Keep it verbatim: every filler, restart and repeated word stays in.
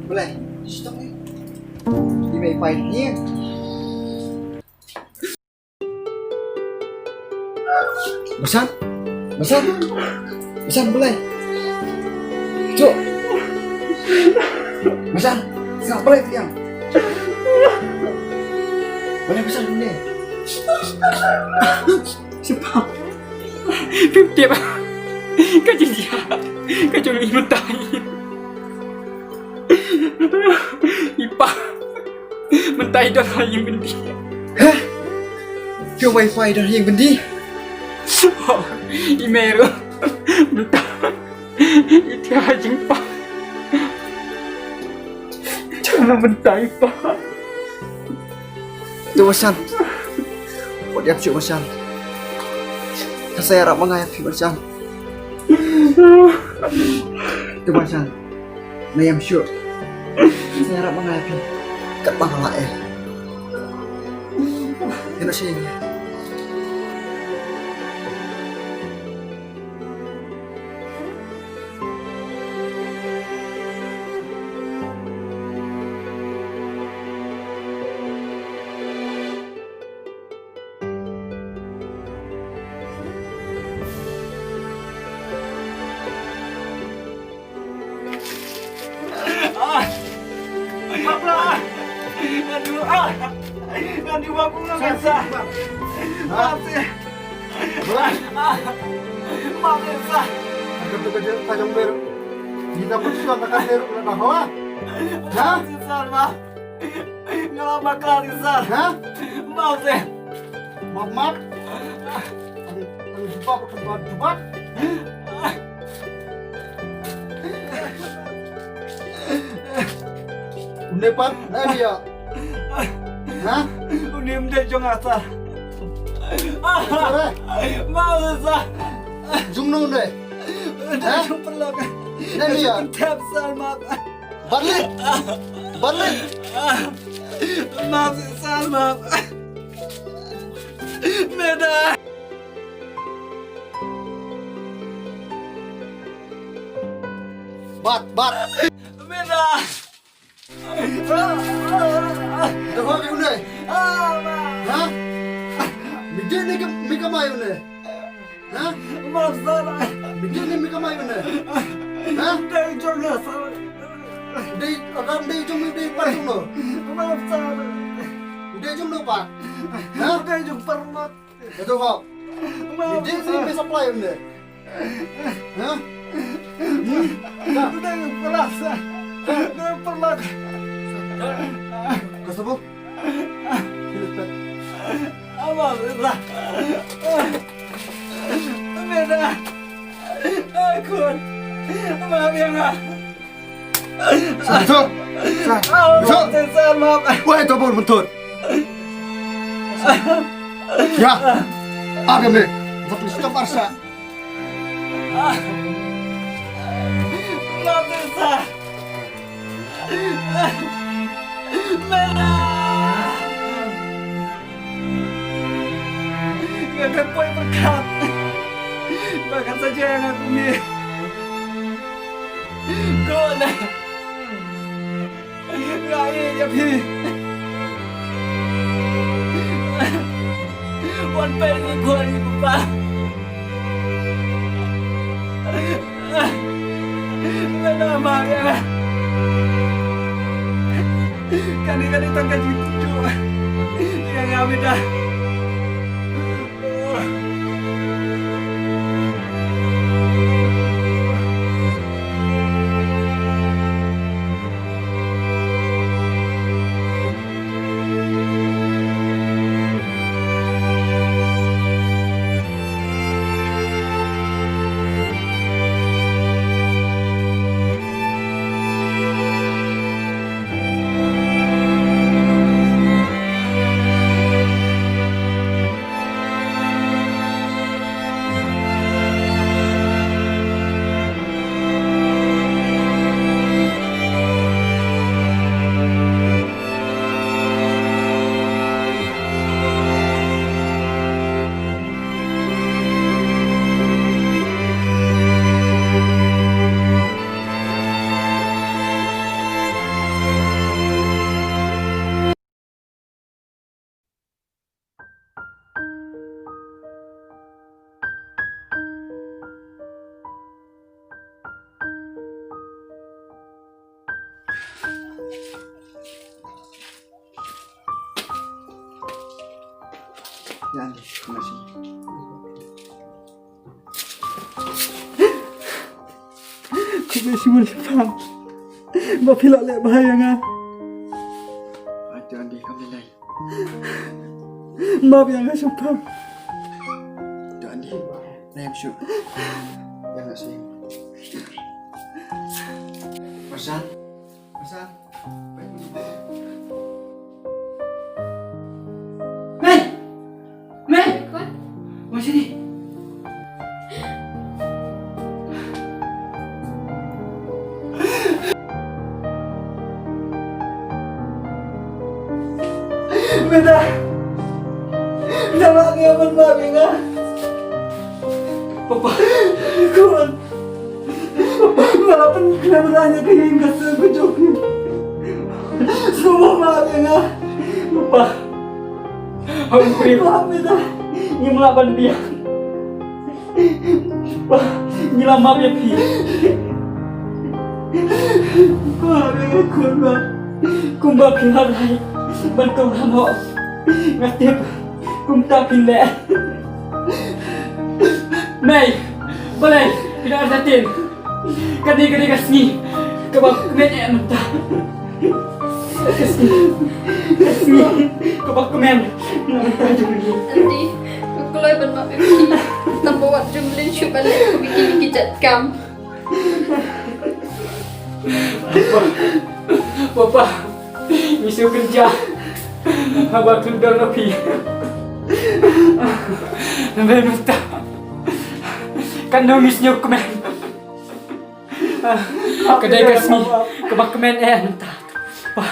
Balei? Stop ni. Di mai pai ni. Marsan? Marsan? Marsan, balei? Cuk. Marsan, sngap balei phi ïam? Balei Marsan ni? Sngap. Phim tip. Ka jingjia. Ka jong i mynta. I pa. Mynta i don ha ïing byndi. Hah? Phi ong ba i pa i don ha ïing byndi? Oh, i mei ruh. Mynta i thiah ha jingpang. Jong na mynta i pa. To Marsan. Wat ïap shuh Marsan. Sa ïarap ma nga ïa phi Marsan. To Marsan. Nga ïam shuh. Sa ïarap ma nga ïa phi. Katba nga lah eh. Ïa na sha ïing. Ah! Aduh, ah! Aduh, aku nggak bisa. Mati. Mati, sir. Akan tu kerja tajam ber. Kita pun sudah tekan ber, udah tahu, ah. Hah? Mati, sir, maaf. Nga la bakla, sir. Ha? Maaf, sir. Maaf, maaf. Tang, tang jubab, tang jubab. Une pat, na ïa. Ha? Une ym dei jong nga, sir. Sir, eh? Maaf, sir. Jongno une? Une dei jong paralok. Na ïa. Jong tep, sir, maaf. Barlit! Barlit! Maaf, sir, maaf. Meda! Bat, bat! Meda! Dah kau ni, Unai? Ha? Midit ni ke, mi kamai, Unai? Ha? Maaf, sir. Bidin ni mi kamai mynne. Ha? Dei jong nga, sir. Dei, agam dei jong mi dei pat jong no. Maaf, sir. Dei jong no pat. Ha? Dei jong paralok. Ito ko. Maaf, sir. Bidin ni mi supply mynne. Ha? Hmm? Dei jong paralok, sir. Dei jong paralok. Ka sabo? Maaf, sir. Meda. Khun. Maaf ïa nga. Sa, sa. Sa. Maaf, sa, maaf. Wei, to bor mentut. Ya. Apa ni? Satu stop arsa. Maaf, sa. Mela! Nga kan poi pyrkhat ba kan sa jia nga kumne. Ko na. Nga ïeit ïa phi. Wan peit ïa i khun i kpa. Nga da ma ïa nga. Kane kane tang ka jingtip ïa nga, Meda. Jan di, khublei shibun. Khublei shibun shipang. Ba phi la leh bha ïa nga. Ai, to Andi, kam lei lei. Map ïa nga shipang. To Andi, lei em shuh. Ïa nga shuh. Marsan. Marsan. Mei! Mei! Wan shane. Mei da. Mei da, map ïa nga. Papa. Khun. Nga la pynkhlem ïa ka ïing ka sem ka jong phi. Sngewbha map ïa nga. Papa. Hynrei map ïa nga. Ngim lah ban biang. Papa, ngi la map ïa phi. Map ïa nga khun, map. Kumba phi la rai ban kyrpad noh, nga tip kumta phin leh. Mei, balei phi la artatien? Kane ka dei ka sngi kaba kmen eh mynta. Ka sngi, ka sngi kaba kmen eh mynta jong ngi. Daddy, nga kloi ban map ïa phi. Tang ba wat jumlin shuh ban leh kum kine ki jait kam. Papa, ngi shu kynjah haba khlem don ïa phi. Namar mynta katno ngi sngewkmen. Ka dei ka sngi kaba kmen eh mynta. Pa.